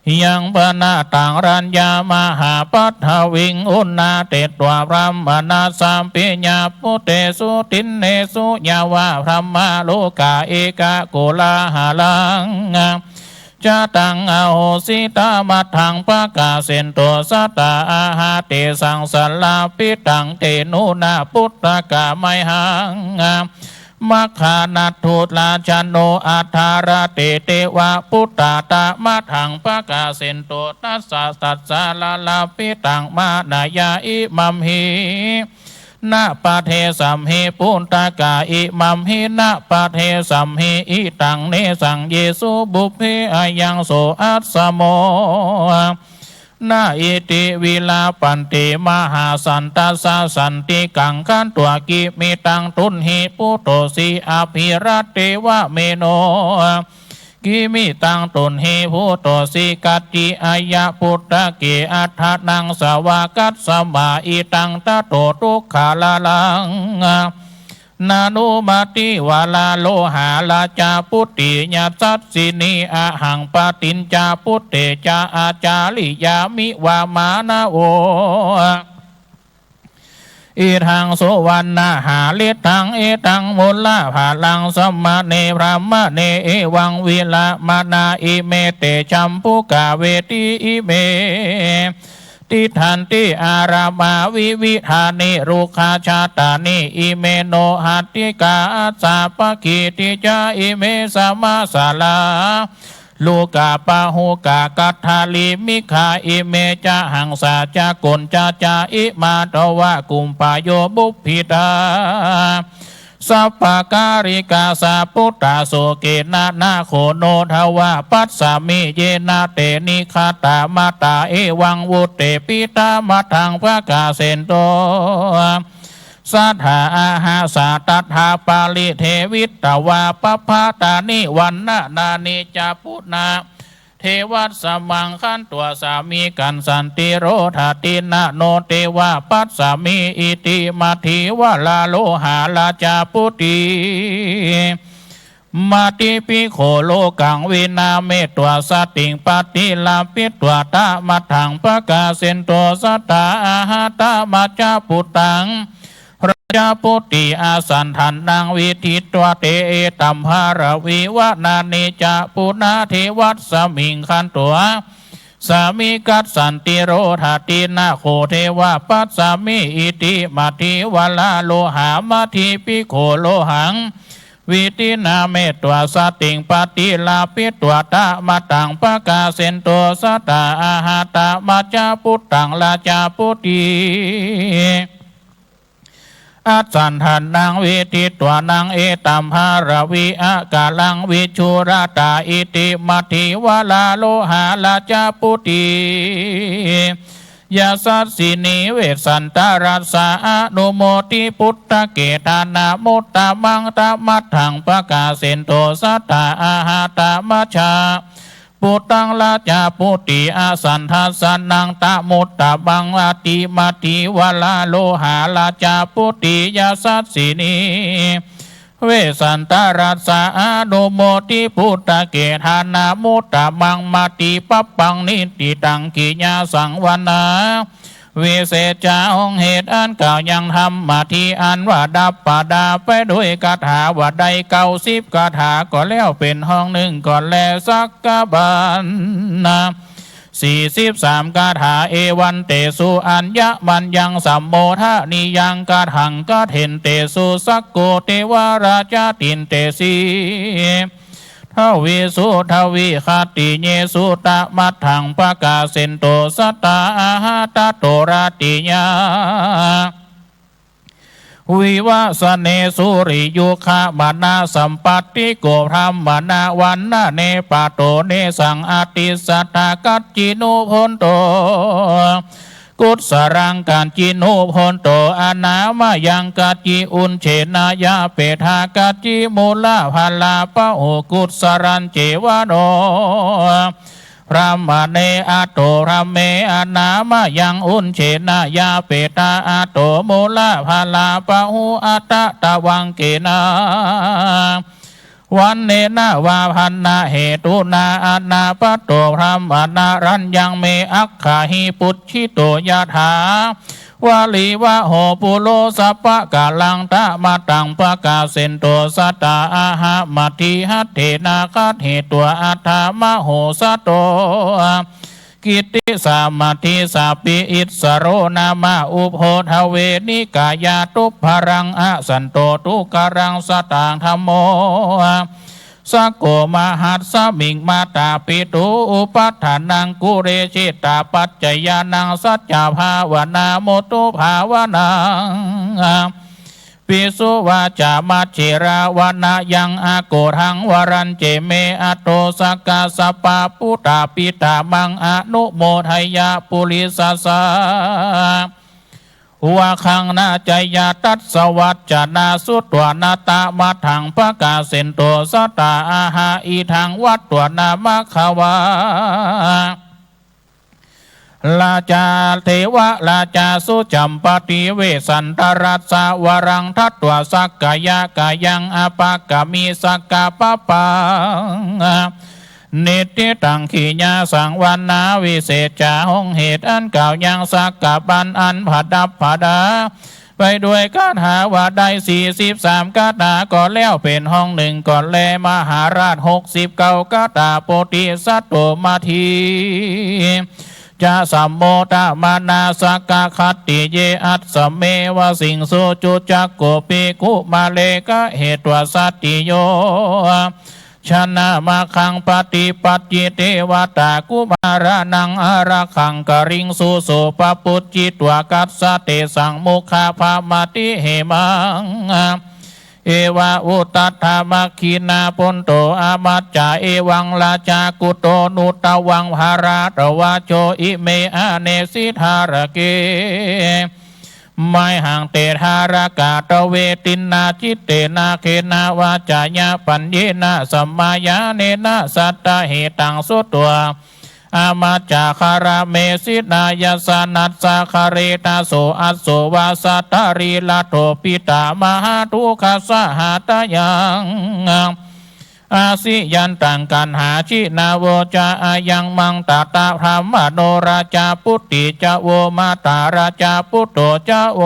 Yaṃ panātaṃ rājā mahāpatthaviṃ uṇṇātetvā brāhmaṇassa piyā puttesu dinnesu yāva brahmalokā ekakolāhalaṃ jataṃ ahosi. Tamadaṃ pakāsentu satthā āha tesaṃ sallapitaṃ te nūna puttakaṃ mayhaṃ maggānatthu rājāno atharate devaputtāta. Tamadaṃ pakāsentu tassa sallapitaṃ manāya imamhi na padesamhi puttaka imamhi na padesamhi itaṃ nesaṃ yesu pubbe ayaṃ so āsamo na iti vilapanti mahāsantassa santikaṃ katvā. Kiṃ itaṃ tuṇhī puthūsi abhiratteva meno. Kiṃ itaṃ tuṇhī puthūsi kacci aya puttake attānaṃ svākasmā itaṃ tato dukkhāraṃ. Nanu mattivalā loharakā putti yasassini ahaṃ paṭiñca putte ca ācariyāmiva māṇavo. Idaṃ suvaṇṇaharittaṃ etaṃ mūlabalaṃ samaṇe brāhmaṇe evaṃ virāmāṇā ime te jambukaṃ veṭṭhi ime tiṭṭhanti ārāmā vividhāni rūkkhajātāni ime no hatthikā sāpakhī tiyā ime samasārā lokapāhukā kathalī miggā ime ca haṃsā ca koñjā ca imā tveva kubbhakayo buddhitā sabbakālikā. Sabbutthā sokena nāgo nodavā passami yena te nighatā mattā evaṃ vuttapīti. Tamadaṃ pakāsentu satthā āha sattattha paridevitvā pabbatāni vaṇṇanāni ca punaddevasmaṃ hantvā sāmikaṃ santi rodati na no tveva passami iti mattivalā loharakā putti mattipi gho lokaṃ vināmetvā satiṃ paṭirāpitvā. Tamadaṃ pakāsentu satthā āha tamajjaputtāraññaputti asanthanaṃ vidhitvā te etaṃ bārāvivaṇṇāni ca punaddevasmiṃ hantvā samikassanti rodati, na kho devā passami iti matthi varalohā matthī bhikkhu lohaṃ vidhinā metvā satiṃ paṭirāpitvā tamataṃ pakāsentu satthā āhatamajjhabuddhaṃ rājaputī assaddhanaṃ vidisvanaṃ etambharavī akaraṃ visuddhatā iti matthī varalohā rājaputī yasassī nivesantarassā anumodi puttake dānamuttamaṃ tamataṃ pakāsentu satthā āhatamajjha buddhaṃ rājaputī asaddhassanaṃ tamuttamaṃ ati matthī varalohā rājaputī yasassī nivesantarassā anumodi puttake dānamuttamaṃ matthipappaṃ niṭṭhitaṃ khiyā saṃvaṇṇā วิเศษจา องค์เหตุอันกล่าวยังธรรมที่อันว่าดับประดาไปด้วยคาถาว่าได้เก้าสิบคาถาก็แล้วเป็นห้องหนึ่งก่อนแล สักกะบัณณะสี่สิบสามคาถา เอวังเตสุ อัญญมัญญัง สัมโมทนิยัง คาถัง คัตเถนเตสุ สักโก เทวราชาตินเตสี ทวีสุ ทวี ขัตติเยสุ ตะมัทธัง ปะกาเสนโต สัตตา อาหาตะโต ราติยา วิวัสเน สุริยุคมะนะสัมปัตติโก พรหมณวันณะเน ปะโต เนสัง อติสสะทา กัจจินุพนโต กุสลัง กัจจินุพนโต อนามยัง กัจจิอุนเชนะ ยาเปทา กัจจิมูลาภาลาปะหุ กุสลันเจวะโน พรหมเน อัตโต พรหมเม อนามยัง อุนเชนะ ยาเปทา อัตโต มูลาภาลาปะหุ อัตตะวังเกนะ วันเนนะ วาภัณณะเหตุนา อนาปัตโต พรหมณรัญญัง เม อักขะหิ ปุจฉิโต ยะถา วาลีวะโห ปุโรสะปะกะลัง ตะมะตัง ปะกาเสนโต สัตตา อาหะ มัตถิ หัตเถนะ คัตถิตัง อัฏฐะมะโหสะโต กิตติสามัตถิสาปิ อิสสะโร นามะ อุโภทะเว นิกายาตุพพะรัง อสันโต ทุกขะรัง สะตัง ธัมโม สักโก มหัสสะมิง มาตาปิตุ อุปัฏฐานัง กุเล จิตตะปัจจยานัง สัจจะภาวนา มุตตุภาวนา ปิสุวาจา มัจเจราวะนะยัง อโกฏัง วะรัญเจ เม อัตโต สะกะสะปะ ปุตตะปิตะมัง อนุโมทะยะ ปุริสสะ วะคัง นะจะยะ ตัสสะวัจจะนา สุตวานะ ตะมะทัง ปะกาเสนโต สัตตา อาหะ อิทัง วัตวานะ มะคะวา ราชา เทวะราชา สุจัมปะติ เวสันตะรัสสะ วะรัง ทัตวา สักกะยะกะยัง อปะกะมิ สักกะปะปัง นิฏฐิตัง ขยาสังวรรณา วิเศษจา ห้องเหตุอันกล่าวยังสักกะบัณฑอันประดับประดา ไปด้วยคาถาว่าได้สี่สิบสามคาถาก็แล้วเป็นห้องหนึ่งก่อนแล มหาราชหกสิบเก้าคาถา โพธิสัตโต มาที จะสัมโมทะมานา สักกะขัตติเย อัสเมวะสิงสุ จุจักขุ ภิกขุมาเล กะเหตวา สัตติโย ชนะ มะคัง ปะติปัจจิ เตวะตา กุมารนัง อารักขัง กะริงสุ โส ปะปุจจิตวา กัสสะ เตสัง มุขะ ภะมะติ เหมัง เอวะ อุตตัทธะ มัคคิณา ปุณโต อามัจจา เอวัง ราชา กุโต นุตตะวัง ภะระตะวาโช อิเม อาเนสิ ทาระเก มะหัง เต ทารกา ตะเวทิณา จิตเตนะ เขนะ วาจาญะ ปัญเญนะ สัมมาญาเณนะ สัตตะ เหตัง สุตวา อามัจจา คารเมสิ นายสะ นัสสะ คะเรนะ โส อัสโส วา สัตตะ รีรัตโถ ปิตา มหา ทุกขะ สะหะตะยัง อาสิยันตัง กัณหา จินาโวจา อายัง มัง ตะตะ พรหมโน ราชา ปุตติ จะ โว มาตา ราชา ปุตโต จะ โว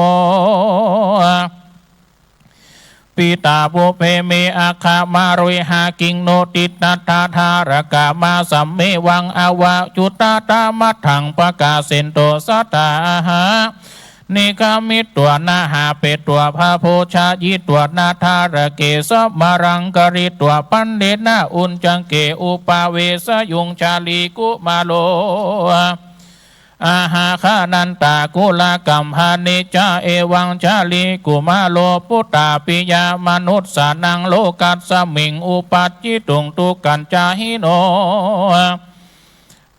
ภ Pitā pubbe me aggamaroiha, kiṃ no diṭṭhattha dhārakā, māsamevaṃ avacutā, tamadaṃ pakāsento satthā aha. Nikkamitvā nāhapetvā bhabbo, jāyitvā na dhārake, samāraṃ karitvā bhaṇḍena, uñcaṅke upavesayuṃ. Cālīkumāro aha khanantākulagabbhani ca, evañcālīkumāro puttāpi yā, manussānaṃ lokasmiṃ, uppajjitabbaṃ dukkhañca hi no.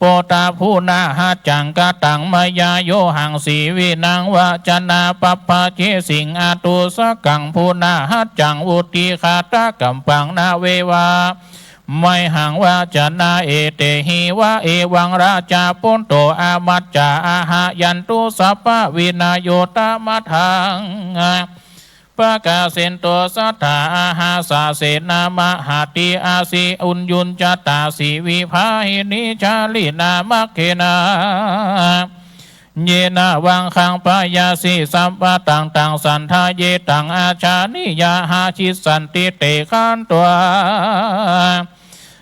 Pottabhūnahaccaṃ kataṃ mayā, yohaṃ sīvinaṃ vacanā, pabbājesiṃ atusakaṃ, bhūnahaccaṃ vuddhighatakabbaṃ, na veva mayhaṃ vacanā eteheva. Evaṃ rājā Pontho āmantā aha, yantu sabbavinayo, tamadaṃ pakāsento satthā aha. Sāsenā mahatī asi, uññuñcatā sīvibāhinī, cālino maggena yena vāhaṃ payasi, sabbattaṃ taṃ sandhāye, taṃ ajānīyaha. Dissanti te hantvā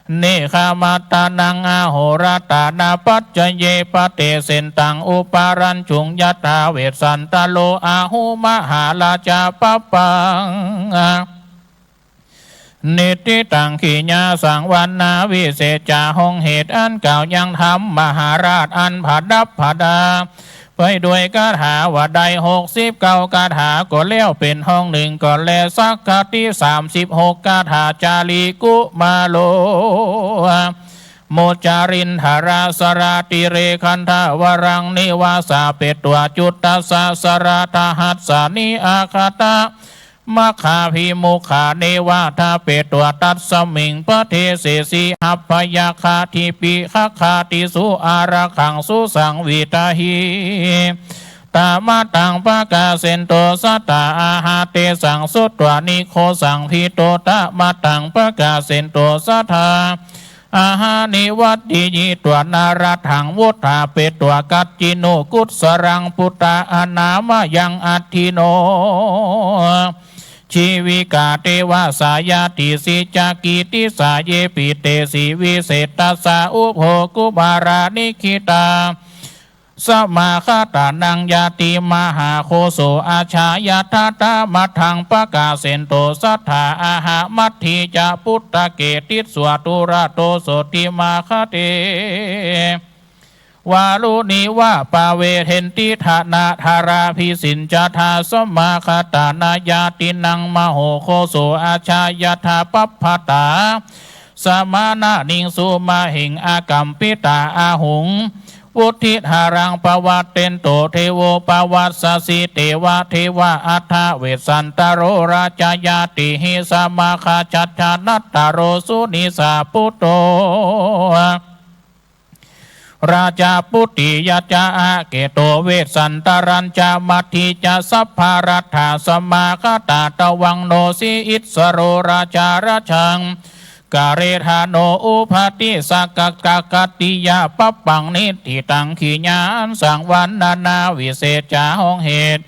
nekkhammattha naṃ, ahorattaṃ na paccaye, padesettaṃ upaṭañcuṃ, yathā vessantaro ahu, mahārājā pabbaṃ niṭṭhitaṃ. Khiyā saṃvaṇṇā visejjā หก เหตุ อันกล่าวยังธรรม มหาราช อันประดับประดา ไปด้วยคาถาว่าได้หกสิบเก้าคาถา ก็แล้วเป็นห้องหนึ่งก็แล สักคติสามสิบหกคาถา Cālīkumāro muccarindharā sarātīre, gandhabbānaṃ nivāsā petvā, cuttasahassaṃ sahassahassāni, āgata maggābhimukkhā neva, ṭhāpetvā tasmiṃ padesesi, abhayaṃ āgāti bhikkhā, disu ārakkhaṃ susaṃvitaṃ hi, tamadaṃ pakāsento satthā aha. Tesaṃ sutvā nigghosāsito, tamadaṃ pakāsento satthā aha. Nivattayītvā nāladaṃ vuṭṭhāpetvā, kaccino kussalaṃ buddhaṃ anāmayaṃ, atthi no jīvikā deva sāyatisi ca, kittayā yepi te sīvise, tassa ubho kumārā nikkhitā, samāgatānaṃ ñātī, mahākoso ajāyatā, tamadaṃ pakāsento satthā aha. Matthe ca putake disvā, dūrato sotthiṃ āgate, varuṇeva pavedenti, dānādhārābhisiñjatā, samāgatānaṃ ñātīnaṃ, mahākoso ajāyatā, pabbaṭā samānāni, sumāhiṃ akampitā, ahuṃ vuddhidāraṃ pavadento, devo pavassasi, devadeva aṭṭhavessantaro, rājā ñātibhi samāgacchati, nattharo sunissapputo, rājaputiyā ca aketo, vessantarañca matthe ca, sabbaratā samāgatā, tvaṃ no sī issaro rājā, rājagahe ṭhāno upādissakā, kākātiyā pabbaṃ niṭṭhitaṃ, khiyā saṃvaṇṇanā visejjā หก เหตุ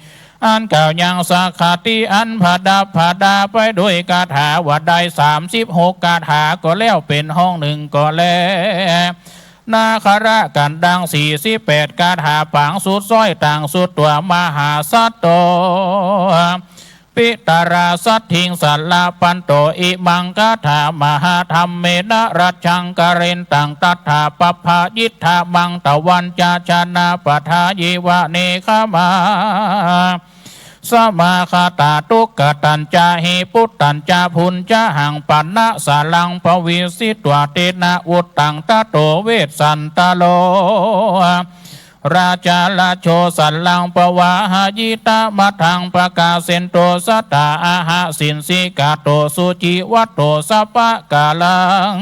อันกล่าวยังสักคติอันประดับประดาไปด้วยคาถาว่าได้สามสิบหกคาถา ก็แล้วเป็นห้องหนึ่งก็แล นาครกันดังสี่สิบแปดคาถา ปางสุดซ้อยต่างสุดตัว mahāsaṭṭho pitarā saddhiṃ saraṇamakaṃ, imaṃ gāthā mahādhammena rājākarantaṃ, tattha pāpā iddhamaṃ tvañca janapadaye vane, kamā samāgatā. Duggatañca hi puttañca bhuñjāhaṃ, pana saraṃ pavisitvā, tena vuttaṃ tato vessantaro rājarajo, saraṃ pavāhayi, tamadaṃ pakāsento satthā aha. Siñcikato sucivatto sabbaṃ kālaṃ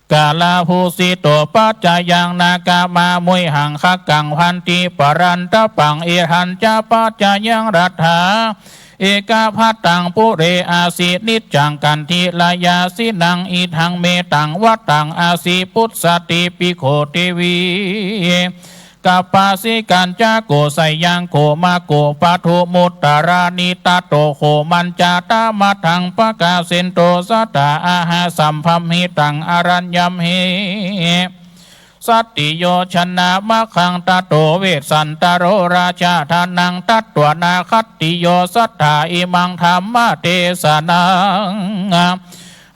kaḷabhūsito, paccayaṃ nāgamamūḷhaṃ khaggaṃ bandhamatthaparam, idhañca paccayaṃ tattha ekapattaṃ pure āsi, niccaṃ kandhirāyāsīnaṃ, idha me taṃ vataṃ āsi. Phussati bhikkhū devi kappasikañca kosayaṃ komakopaṭhumuttārāni tato khomañca tamadaṃ pakāsento sattā āhasambhāmi taṃ āraññamhi sattiyojanamaggaṃ. Tato Vessantaro rājadhanaṃ datvāna khattiyo sattā imaṃ dhammadesanaṃ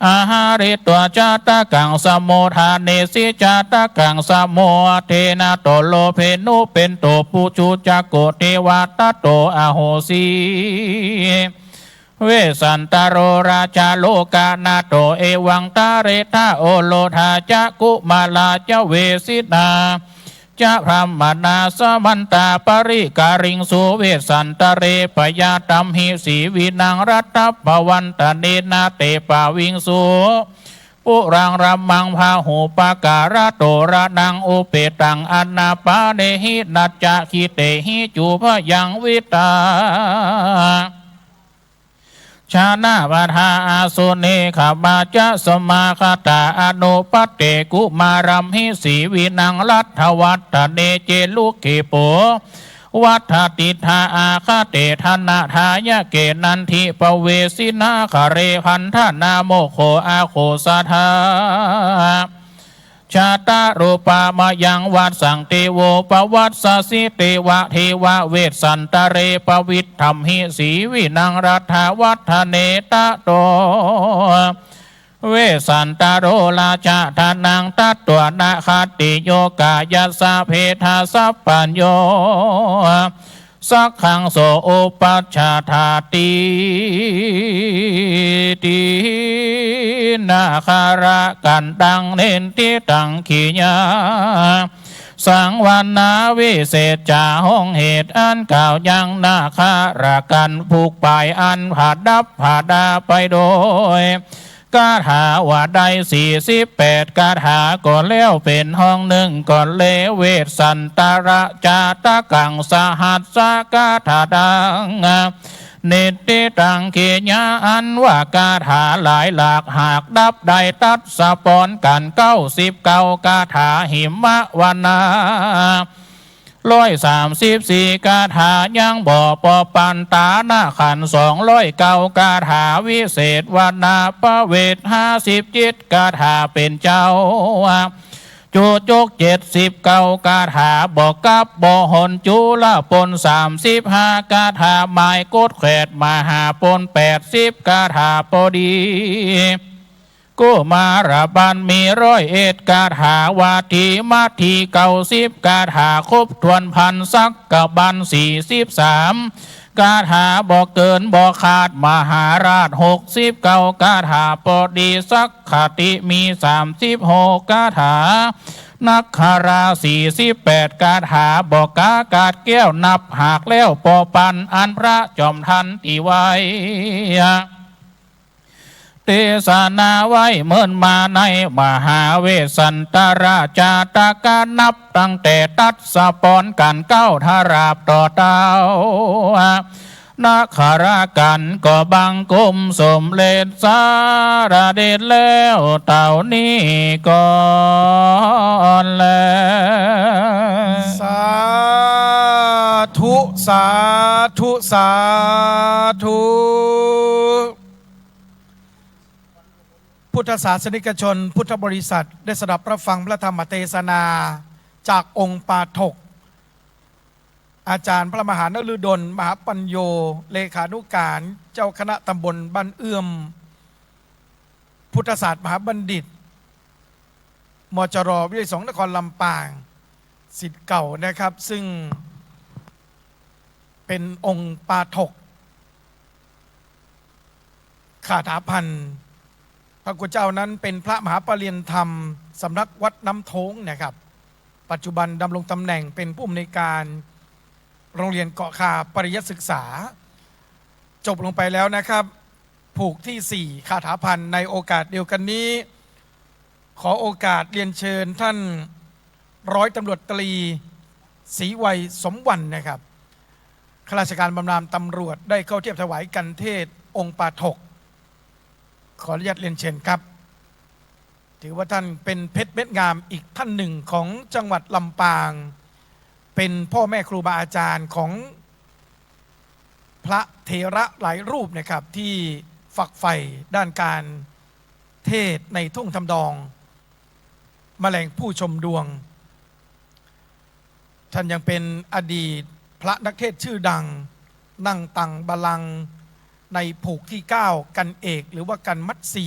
āharitvā jātakaṃ samudāneji jātakaṃ samudena tolobhenupetto puccucako devā tato ahosi. Vessantaro rājā lokanato evaṃ daretha orodhā ca kumārā ca vesinā ca brāhmaṇā samantā parikāresu Vessantare bhayatabhi jīvinaṃ rakkhaṃ bhavantanena te paviṃsu puraṃ rāmaṃ bahupākāratoraṇaṃ upekkhaṃ anappanehi nañca kiñci bhayaṃ vītarā jānapadā āsuṃ nekkhamma ca samāgatā anupaṭṭhe kumārabhi jīvinaṃ rakkhaṃ bandhane ce rukkhī pavatthaṭṭhitā āgate dānādāyake nandipavesinā kāre bandhanamokkho āgū sadā. Jātarūpā mayaṃ vajjaṃ devo pavajjati devadeva Vessantare pavitthāmi jīvinaṃ rakkhaṃ bandhane. Tato Vessantaro rājadhanaṃ datvāna khattiyo kāyassa bhedasabbañño saggaṃ so upajjhāyāti. Nāgarakaṇḍaṃ niṭṭhitaṃ khiyā saṃ vaṇṇaṃ visejjā ห้อง เหตุอันกล่าวยัง นากรคัน ผูกป่ายอันประดับประดาไปโดย คาถาว่าได้สี่สิบแปดคาถา ก็แล้วเป็นห้องหนึ่ง ก็แล Vessantara jātakaṃ sahassa gathā ดัง Niṭṭhitaṃ khiyā อันว่าคาถาหลายหลาก หากดับได้ตัดสะปอนกัน เก้าสิบเก้าคาถา หิมะวนา ร้อยสามสิบสี่คาถา ยังบ่ปอปันตานาขัน สองร้อยเก้าคาถา วิเศษวนา พระเวท ห้าสิบเจ็ดคาถา เป็นเจ้า จุจก เจ็ดสิบเก้าคาถา บ่กลับบ่หน จุลพล สามสิบห้าคาถา หมายกดแขด มหาพล แปดสิบคาถา พอดี กุมารบัณฑ มีร้อยเอ็ดคาถา วัตถีมัตถี เก้าสิบคาถา ครบถ้วน พันสักกบัณฑ สี่สิบสามคาถา บ่เกินบ่ขาด มหาราช หกสิบเก้าคาถา พอดี สักขติ มีสามสิบหกคาถา นักขรา สี่สิบแปดคาถา บ่กา กาดแก้ว นับหากแล้วปอปัน อันพระจอมทันติไว้ เทศนาไว้เมินมาในมหาเวสสันตราชาตกะ นับตั้งแต่ตัดสะปอนกัน เก้าทราบต่อเต้า นครกัน ก็บังคมสมเด็จสารเดชแล้วเต้านี้ก่อนแล สาธุ สาธุ สาธุ พุทธศาสนิกชน พุทธบริษัท ได้สดับรับฟังพระธรรมเทศนาจากองค์ปาฐก อาจารย์พระมหานฤดล มหาปัญโญ เลขานุการเจ้าคณะตำบลบ้านเอื้อม พุทธศาสตร์มหาบัณฑิต มจร วิทยาลัยสงฆ์นครลำปาง ศิษย์เก่านะครับ ซึ่งเป็นองค์ปาฐก คาถาพันธ์ พระคุณเจ้านั้นเป็นพระมหาปริญญาธรรม สำนักวัดน้ำโท้งนะครับ ปัจจุบันดำรงตำแหน่งเป็นผู้อำนวยการโรงเรียนเกาะคาปริยัติศึกษา จบลงไปแล้วนะครับ ผูกที่สี่ คาถาพันธ์ ในโอกาสเดียวกันนี้ ขอโอกาสเรียนเชิญท่านร้อยตำรวจตรี ศรีวัย สมวรรณนะครับ ข้าราชการบำนาญตำรวจได้เข้าเทียบถวายกันเทศน์องค์ปาฐก ขออนุญาตเรียนเชิญครับ ถือว่าท่านเป็นเพชรเม็ดงามอีกท่านหนึ่งของจังหวัดลำปาง เป็นพ่อแม่ครูบาอาจารย์ของพระเถระหลายรูปนะครับ ที่ฝักใฝ่ด้านการเทศน์ในท่วงทำนอง แมลงผู้ชมดวง ท่านยังเป็นอดีตพระนักเทศน์ชื่อดัง นั่งตังบัลลังก์ในผูกที่เก้า กันเอก หรือว่ากันมัตสี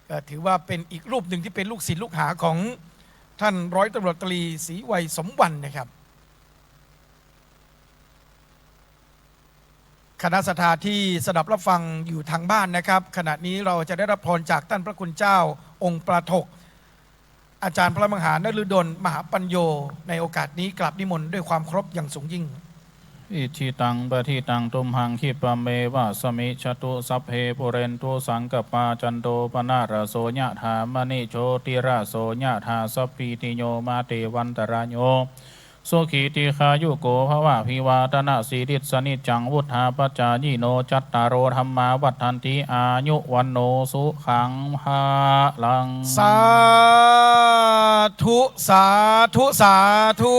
ก็ถือว่าเป็นอีกรูปหนึ่งที่เป็นลูกศิษย์ลูกหาของท่านร้อยตำรวจตรีศรีวัยสมวรรณนะครับ คณะศรัทธาที่สดับรับฟังอยู่ทางบ้านนะครับ ขณะนี้เราจะได้รับพรจากท่านพระคุณเจ้าองค์ปาฐก อาจารย์พระมหานฤดลมหาปัญโญ ในโอกาสนี้กราบนิมนต์ด้วยความเคารพอย่างสูงยิ่ง Icchitaṃ patthitaṃ tumhaṃ khippameva samijjhatu, sabbe pūrentu saṅkappā, cando paṇṇaraso yathā, maṇi jotiraso yathā, sabbītiyo vivajjantu, sukhī dīghāyuko bhava. Abhivādanasīlissa niccaṃ vuḍḍhāpacāyino cattāro dhammā vaḍḍhanti āyu vaṇṇo sukhaṃ balaṃ. สาธุ สาธุ สาธุ